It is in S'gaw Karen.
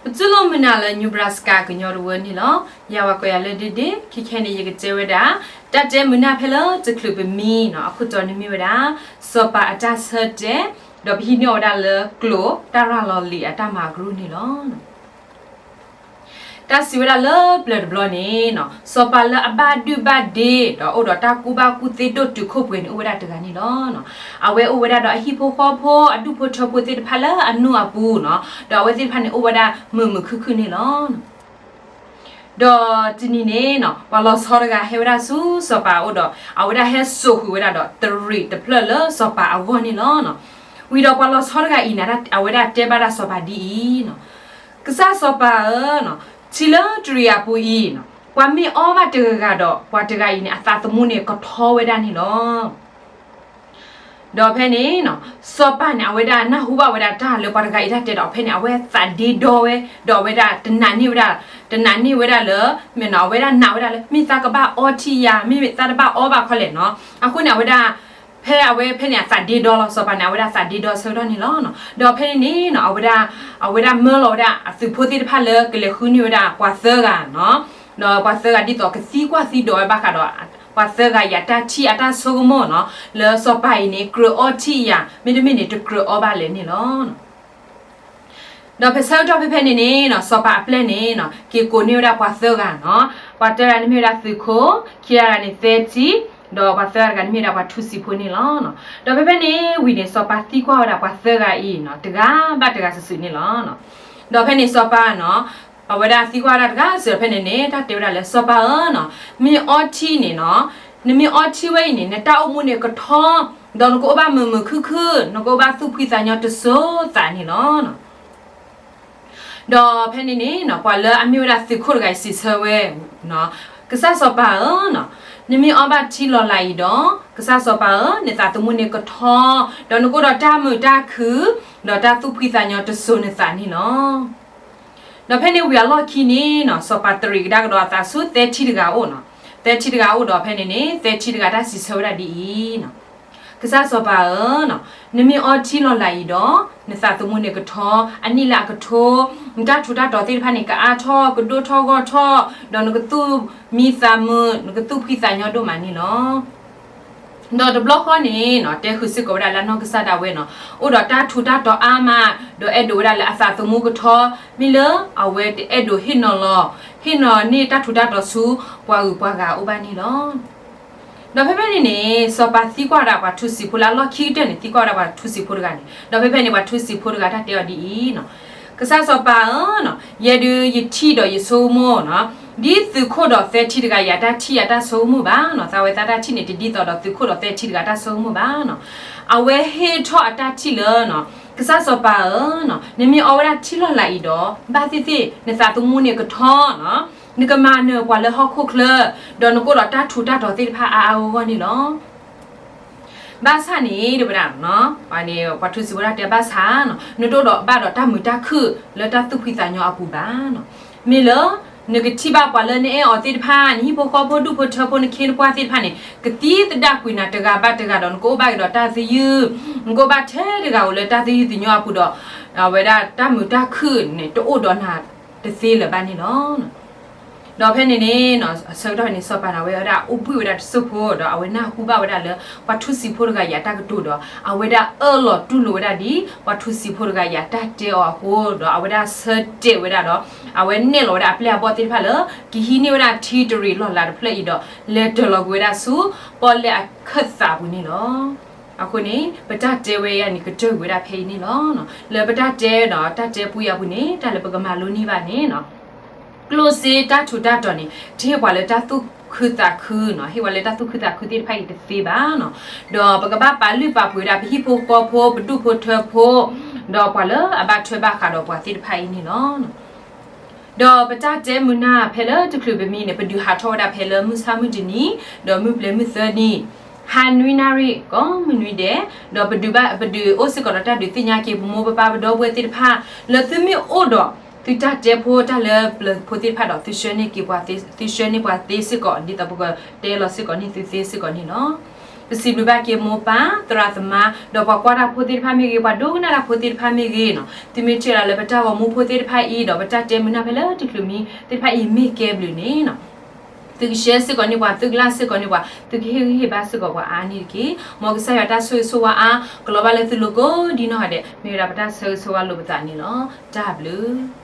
ပတူၢ်လိာ်မုာ်နၤလၢ Nebraska ကညီတဝၢန့ၣ်လီၤ. ယဝဲကိးယၤလၢဒ့ဒ့, ခဲခဲအံၤန့ၣ် ယကတဲဝဲဒၣ် တၢ်တဲမုာ်နၢ်ဖဲလၢတချုးပမံနီၤ, အခိၣ်တီန့ၣ်မ့ၢ်ဝဲဒၣ် စီၤပၤအတၢ်ဆၢတဲာ်, ဒီးပဟံးန့ၢ်အီၤဝဲဒၣ်လၢကျိာ်တၢ်ရၤလီၤလံာ်အတၢ်မၤကရူၢ်န့ၣ်လီၤ. တၢ်စံးဝဲဒၣ်လၢပျၢၤတဘျီန့ၣ်နီၤ, စီၤပၤလၢအဘၣ်ဒုၣ်ဘၣ်ဒ့ ဒီးအိၣ်ဒီးတၢ်ကူၣ်ဘၣ်ကူၣ်သ့ဒိၣ်တုာ်ခိၣ်ပှဲၤန့ၣ် အိၣ်ဝဲဒၣ်တဂၤန့ၣ်လီၤ. အဝဲအိၣ်ဝဲဒၣ်ဒီးအဟံၣ်ဖိဃီဖိ အဒူၣ်ဖိထၢဖိသ့ၣ်တဖၣ်လၢအနူၢ်အပူၤနီၤ, ဒီးအဝဲသ့ၣ်တဖၣ်န့ၣ် အိၣ်ဝဲဒၣ်မုာ်မုာ်ခုၣ်ခုၣ်န့ၣ်လီၤ. ဒီးတနံၤန့ၣ်နီၤ, ပှၤလီၤဆီတဂၤဟဲဝဲဒၣ်ဆူစီၤပၤအအိၣ်ဒီး အဝဲဒၣ်ဟဲစိာ်ဃုာ်ဝဲဒၣ်ဒီး တရံးတဖျၢၣ်လၢစီၤပၤအဂီၢ်န့ၣ်လီၤ. ဝံၤဒီးပှၤလီၤဆီတဂၤအံၤန့ၣ် အဝဲဒၣ်တဲဘၣ်ဒၣ်စီၤပၤဒ်အံၤနီၤ, ကစၢ်စီၤပၤဧၢ, ထံလၢတရံးအပူၤအံၤနီၤ, ပှၤမ့ၢ်အီဘၣ်တဂၤဂၤဒီး ပှၤတဂၤအံၤန့ၣ် အသးသမူန့ၣ်ကထီဝဲဒၣ်န့ၣ်လီၤ. ဒီးဖဲန့ၣ်နီၤ, စီၤပၤန့ၣ် အဝဲဒၣ်နၢ်ဟူဘၣ်ဝဲဒၣ်တၢ်လၢပှၤတဂၤအံၤတၢ်တဲဒီး ဖဲန့ၣ် အဝဲသးဒ့ဒီဝဲ, ဒီးအဝဲဒၣ်တနာ်န့ၢ်ဝဲဒၣ်, တနာ်န့ၢ်ဝဲဒၣ်လၢ, မ့ၢ်နီၤ, အဝဲဒၣ်နာ်ဝဲဒၣ်လၢ မ့ၢ်သးကဘၣ်အီထံယၤ, မ့ၢ်သးတဘၣ်အီဘၣ်ခီလဲၣ်နီၤ. အဃိန့ၣ် အဝဲဒၣ်, ဖဲအဝဲဖဲန့ၣ်အသးဒ့ဒီလီၤ, စီၤပၤန့ၣ် အဝဲဒၣ်သးဒ့ဒီဆၢကတီၢ်န့ၣ်လီၤ. ဒီးဖဲန့ၣ်န့ၣ်နီၤ, အဝဲဒၣ်, အဝဲဒၣ်မၢလီၤဝဲဒၣ်အသုးဖိသ့ၣ်တဖၣ်လၢကလဲၤဃုန့ၢ်ဝဲဒၣ်ပှၤသၢဂၤနီၤ, ဒီးပှၤသၢဂၤဒ်သိးကသံကွၢ်သံဒိးဝဲဘၣ်ဃးဒီး ပှၤသၢဂၤအံၤအတၢ်ထံၣ်အတၢ်ဆိကမိၣ်နီၤ, လၢစီၤပၤအံၤန့ၣ် ကြၢးအီထံယၤ, မ့တမ့ၢ်န့ၣ် တကြၢးအီဘၣ်လဲၣ်န့ၣ်လီၤ. ဒီးဖဲဆၢကတီၢ်ဖဲဖဲန့ၣ်န့ၣ်နီၤ, စီၤပၤအပျဲၢ်န့ၣ်နီၤ, က့ၤကိးန့ၢ်ဝဲဒၣ်ပှၤသၢဂၤနီၤ, ပှၤတဂၤန့ၣ်မ့ၢ်ဝဲဒၣ်သုးခိၣ်, ခံဂၤန့ၣ်သဲထံ, ဒီးပှၤသၢဂၤတဂၤန့ၣ်မ့ၢ်ဝဲဒၣ်ပှၤထူစံးဖိန့ၣ်လီၤ. ဒီးဖဲဖဲန့ၣ်ဝံၤန့ၣ် စီၤပၤသံကွၢ်ဝဲဒၣ်ပှၤသၢဂၤအံၤနီၤ, တဂၤဘၣ်တဂၤစုာ်စုာ်န့ၣ်လီၤ. ဒီးဖဲန့ၣ်စီၤပၤနီၤ, အဝဲဒၣ်သံကွၢ်ဝဲဒၣ်တဂၤစၢၤဖဲန့ၣ်န့ၣ် တၢ်တဲဝဲဒၣ်လၢ စီၤပၤဧၢနီၤ, မ့ၢ်အီထံန့ၣ်နီၤ, နမ့ၢ်အီထံဝဲအံၤန့ၣ် နတၢ်အိၣ်မူန့ၣ်ကထီ, ဒီးနကအိၣ်ဘၣ်မုာ်မုာ်ခုၣ်ခုၣ်, နကအိၣ်ဘၣ်သူၣ်ဖှံသးညီတစိၤသးန့ၣ်လီၤ. ဒီးဖဲန့ၣ်န့ၣ်နီၤ, ပှၤလၢအမ့ၢ်ဝဲဒၣ်သုးခိၣ်တဂၤအံၤစံးဆၢဝဲ, ကစၢ်စီၤပၤဧၢနီၤ, နမ့ၢ်အီဘၣ်ထံလီၤလးအံၤဒီး, ကစၢ်စီၤပၤဧၢ, နသးသမူန့ၣ်ကထီ, ဒီးနကအိၣ်ဒီးတၢ်မုာ်တၢ်ခုၣ်, ဒီးတၢ်သူၣ်ဖှံသးညီတစိၤနသးန့ၣ်လီၤ. ဒီးဖဲန့ၣ်ဝံၤအလီၢ်ခံန့ၣ်နီၤ, စီၤပၤတရံးကဒါကဒီးအသးဆူသဲထံတဂၤအအိၣ်နီၤ, သဲထံတဂၤအအိၣ်ဒီးဖဲန့ၣ်န့ၣ် သဲထံတဂၤတၢ်စံးဆၢဝဲဒၣ်ဒ်အံၤနီၤ, ကစၢ်စီၤပၤဧၢနီၤ, နမ့ၢ်အီထံလီၤလးအံၤဒီး, နသးသမူန့ၣ်ကထီ, အနံၣ်လၢအကထိ, နတၢ်ထူးတၢ်တီၤသ့ၣ်တဖၣ်န့ၣ် ကအါထီၣ်, ကဒိၣ်ထီၣ်ဂီၢ်ထီၣ်, ဒီးနကသူၣ်မံသးမုာ်, နကသူၣ်ဖှံသးညီဒိၣ်မးန့ၣ်လီၤ. ဒီးတဘျီဃီန့ၣ်နီၤ, တဲဃုာ်စ့ၢ်ကီးဝဲဒၣ်လၢအနီၢ်ကစၢ်ဒၣ်ဝဲနီၤ, အိၣ်ဒီးတၢ်ထူးတၢ်တီၤအါမး, ဒီးအဲၣ်ဒိးဝဲဒၣ်လၢအသးသမူကထီ, မ့ၢ်လၢအဝဲတအဲၣ်ဒိးဟ့ၣ်နီၤလီၤ, ဟ့ၣ်နီၤန့ၢ်တၢ်ထူးတၢ်တီၤဆူပှၤဂုၤပှၤဂၤအအိၣ်ဘၣ်န့ၣ်လီၤ. ဒီးဖဲဖဲန့ၣ်န့ၣ် စီၤပၤသံကွၢ်ဝဲဒၣ်ပှၤထူစံးဖိလၢအလီၢ်ခံကတၢၢ်န့ၣ် သံကွၢ်ဝဲဒၣ်ပှၤထူစံးဖိတဂၤန့ၣ်, ဒီးဖဲဖဲန့ၣ် ပှၤထူစံးဖိတဂၤတၢ်တဲအီၤဒ်အံၤနီၤ, ကစၢ်စီၤပၤဧၢနီၤ, ယဲဒုးယထံၣ်ဒီးယဆိကမိၣ်နီၤ, ဒ်သုးခိၣ်ဒီးသဲထံတဂၤအံၤအတၢ်ထံၣ်အတၢ်ဆိကမိၣ်ဘၣ်နီၤ, သးဝဲသးတၢ်ထံၣ်န့ၣ် တဒ်သိးဒီးသုးခိၣ်ဒီးသဲထံတဂၤအတၢ်ဆိကမိၣ်ဘၣ်နီၤ, အဝဲဟ့ၣ်ထီၣ်အတၢ်ထံၣ်လၢနီၤ, ကစၢ်စီၤပၤဧၢနီၤ, နမ့ၢ်အီဝဲဒၣ်ထံလီၤလးအံၤဒီး ဘၣ်သ့ၣ်သ့ၣ် နသးသမူန့ၣ်ကထီနီၤ, နကမၤနၢၤပှၤလၢဟီၣ်ခိၣ်ချၢ, ဒီးနကအိၣ်ဒီးတၢ်ထူးတၢ်တီၤသ့ၣ်တဖၣ်အါအါဂီၢ်ဂီၢ်န့ၣ်လီၤ. ဘၣ်ဆၣ်န့ၣ် တဲဝဲဒၣ်, ပှၤထူစံးဖိတၢ်တဲဘၣ်ဆၣ်နီၤ, နတအိၣ်ဒီးဘၣ်ဒီးတၢ်မုာ်တၢ်ခုၣ် လၢတၢ်သူၣ်ဖှံသးညီအပူၤဘၣ်နီၤ, မ့ၢ်လၢ နကထံၣ်ဘၣ်ပှၤလၢနအဲၣ်အီၤသ့ၣ်တဖၣ်, နဟံၣ်ဖိဃီဖိ ဒူၣ်ဖိထၢဖိ နခ့နပှၢ်သ့ၣ်တဖၣ်န့ၣ် ကသံသဒၣ်ကွံာ်နၤတဂၤဘၣ်တဂၤဒီး နကအိၣ်ဘၣ်က့ၤဒီးတၢ်သယုၢ်, နကအိၣ်ဘၣ်ထဲတဂၤဧိၤလၢတၢ်သယုၢ်သညိအပူၤဒီး အဝဲဒၣ်တၢ်မုာ်တၢ်ခုၣ်န့ၣ် တအိၣ်ဒီးနၤတသ့လၢၤဘၣ်န့ၣ်လီၤ. ဒီးဖဲန့ၣ်န့ၣ် အဆၢကတီၢ်န့ၣ် စီၤပၤန့ၣ် အဝဲဒၣ်အိၣ်ဘှံးဝဲဒၣ်တစိၢ်ဖိ ဒီးအဝဲနၢ်ဟူဘၣ်ဝဲဒၣ်လၢ ပှၤထူစံးဖိတဂၤအံၤအတၢ်ကတိၤဒီး အဝဲဒၣ်အၢၣ်လီၤတူၢ်လိာ်ဝဲဒၣ်ဒ် ပှၤထူစံးဖိတဂၤအံၤအတၢ်တဲအီၤအဃိ ဒီးအဝဲဒၣ်ဆၢတဲာ်ဝဲဒၣ်ဒီး အဝဲနဲၣ်လီၤဝဲဒၣ်အပျဲၢ်အဘီၣ်သ့ၣ်တဖၣ်လၢ ကဟံးန့ၢ်ဝဲဒၣ်ထံတရံးလီၤလးတဖျၢၣ်အံၤဒီး လဲၤတၢၤလီၤကွံာ်ဝဲဒၣ်ဆူ ပီၣ်လဲၣ်အခၢၣ်သးပူၤန့ၣ်လီၤ. အဃိန့ၣ် ပတၢ်တဲဝဲအံၤန့ၣ် ကတၢၢ်ကွံာ်ဝဲဒၣ်ဖဲအံၤန့ၣ်လီၤ. လၢပတၢ်တဲဒီးတၢ်တဲပူအံၤအပူၤန့ၣ် တၢ်လၢပကမၤလိန့ၢ်ဘၣ်န့ၣ် ကျိၣ်စ့တၢ်ထူးတၢ်တီၤန့ၣ် တဟ့ၣ်ပှၤလၢတၢ်သူၣ်ခုသးခုနီၤ, ဟ့ၣ်ပှၤလၢတၢ်သူၣ်ခုသးခုသ့ၣ်တဖၣ်အံၤတသ့ဘၣ်နီၤ. ဒီးပကဘၣ်ပာ်လုၢ်ပာ်ပှ့ၤဝဲဒၣ်ပဟံၣ်ဖိဃီဖိ ပဒူၣ်ဖိထၢဖိ ဒီးပှၤလၢအဘၣ်ထွဲဘၣ်ဃးဒီးပှၤသ့ၣ်တဖၣ်အံၤန့ၣ်လီၤ. ဒီးပတၢ်တဲမုာ်နၢ်ဖဲလၢတချုးပမံန့ၣ် ပဒုးဟးထီၣ်ဝဲဒၣ်ဖဲလၢမုၢ်ဆၣ်မုၢ်တနံၤ ဒီးမုၢ်ပျဲၤမုၢ်သၢနံၤ ဟါနွံနၣ်ရံၣ် ကိးမုၢ်နွံဒဲး, ဒီးပဒုးဘၣ် ပဒုးအိၣ်စ့ၢ်ကီးဒီးတၢ်ဒုးသ့ၣ်ညါက့ၤ ပမိၢ်ပပၢ်ပဒီပုၢ်ဝဲၢ်သ့ၣ်တဖၣ် လၢသုမ့ၢ်အိၣ်ဒီး သုတၢ်တဲဖိတၢ်လၢပျၢၤဖိသ့ၣ်တဖၣ်ဒီး သုဆှၢန့ၢ်က့ၤပှၤသ့ သုဆှၢန့ၢ်ပှၤသ့စ့ၢ်ကီး ဒ်သိးပကတဲလီၤစ့ၢ်ကီးန့ၢ်သုသ့စ့ၢ်ကီးန့ၣ်လီၤ. ပစံးဘျုးဘၣ်က့ၤမိၢ်ပၢ်သရၣ်သမါ ဒီးပှၤကွၢ်တၢ်ဖိသ့ၣ်တဖၣ်မ့ၢ်ဂ့ၤ ပှၤဒိကနၣ်တၢ်ဖိသ့ၣ်တဖၣ်မ့ၢ်ဂ့ၤနီၤ, သုမ့ၢ်ထံၣ်လၢပတၢ်ဂီၤမူဖိသ့ၣ်တဖၣ်အံၤ ဒီးပတၢ်တဲမုာ်နၢ်ဖဲလၢတချုးမံသ့ၣ်တဖၣ်အံၤမ့ၢ်ကဲဘျုးန့ၣ်နီၤ, သုကshareစ့ၢ်ကီးန့ၢ်ပှၤ, သုကlikeစ့ၢ်ကီးန့ၢ်ပှၤ, သုကဟ့ၣ်ဂံၢ်ဟ့ၣ်ဘါစ့ၢ်ကီးပှၤအါအါန့ၣ်တက့ၢ်. မ်ကစၢ်ယွၤတၢ်ဆိၣ်ဂ့ၤဆိၣ်ဝါအါကလီၤဘၣ်လၢသုလိၤကိးဒ်နီၢ်ဂၤဒဲး, မ့ၢ်ဝဲဒၣ်ပတၢ်ဆၢဂ့ၤဆၢဝါလိာ်ပသးန့ၣ်လီၤ. တၢ်ဘျုး